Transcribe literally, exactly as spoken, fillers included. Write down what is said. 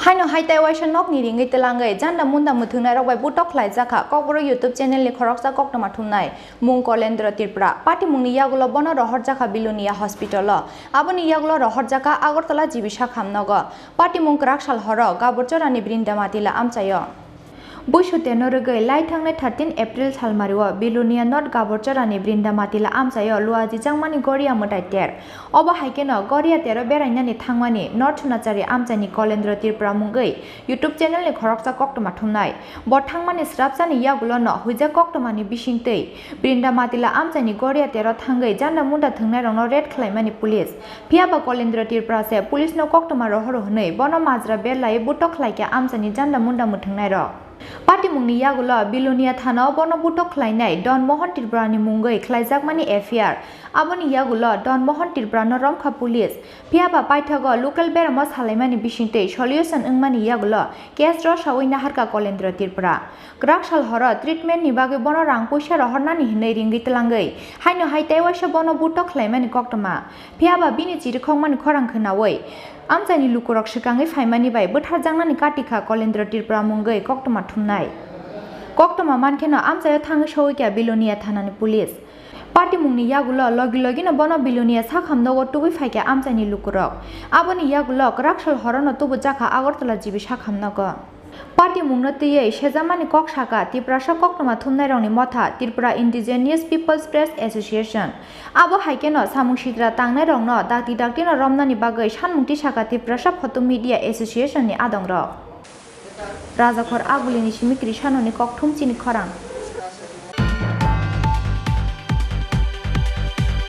Haino hai tei waisa nokni ringwi twlangwi janda munda mwthwngnairok bai butok khlaijakha Kokborok YouTube channel ni khoroksa koktwma thumnai mung Kolendro Tripura. Patimungni yagulo bono rohorjakha Bilonia hospital o. Aboni yagulo rohorjakha Agartala G B Sakham nogo. Patimung kwrak sal horo Gaborchorani Brinda Matila amchaio. Buisoteno rwgwi lai thangnai thirteen April salmario Bilonia North Gaborchorani Brinda Matila amchaio luajijakmani Goria mwtai ter. Obo hai kheno Goria tero berainani thangmani North Sunachari amchaini Kolendro Tripura mungwi YouTube channel ni khoroksa koktwma thumnai. Bo thangmani srapsani yagulono huijak koktwmani bisingtwi Brinda Matila amchaini Goria tero thangwi janda munda thwngnairokno raid khlaimani police. Phiyaba Kolendro Tripura se police no koktwma rohoro hwnwi bono majra berlai butok khlaikha amchaini janda munda mwthwngnairok. Patimungni yagulo Bilonia thanao bono butok khlainai Don Mohan Tripurani mungwi khlaijakmani F I R. Aboni yagulo Don Mohan Tripurano romkha police. Phiyaba paithago local beramo salaimani bisingtwi solution wngmani yagulo case rosawi naharkha Kolendro Tripura. Kwrak sal horo treatment ni bagwi bono rang puisa rohornani hinwi ringwi twlangwi haino hai tei waisa bono butok khlaimani koktwma. Phiyaba bini chirikhokmani khorang khwnawi amchaini lukurok swkangwi phaimani bai bwtharjaknani katikha Kolendro Tripura mungwi koktwma thumnai. Koktwma mankheno amchaio thangwi sowikha Bilonia thanani police. Patimungni yagulo logi logino bono Bilonia Sakham nogo tubui phaikha amchaini lukurok. Aboni yagulo kwrak sal horono tubujakha Agartala G B Sakham nogo. Patimungno twiwi sejamani kok sakha Tiprasa koktwma thumnairokni motha Tripura Indigenous People's Press Association. Abo hai kheno samung sitra tangnairokno dakti daktino romnani bagwi sanmung tisakha Tiprasa Photo Media Association ni adongrok. Rajakhor Agulini simi Krishanoni kokthum chini khorang.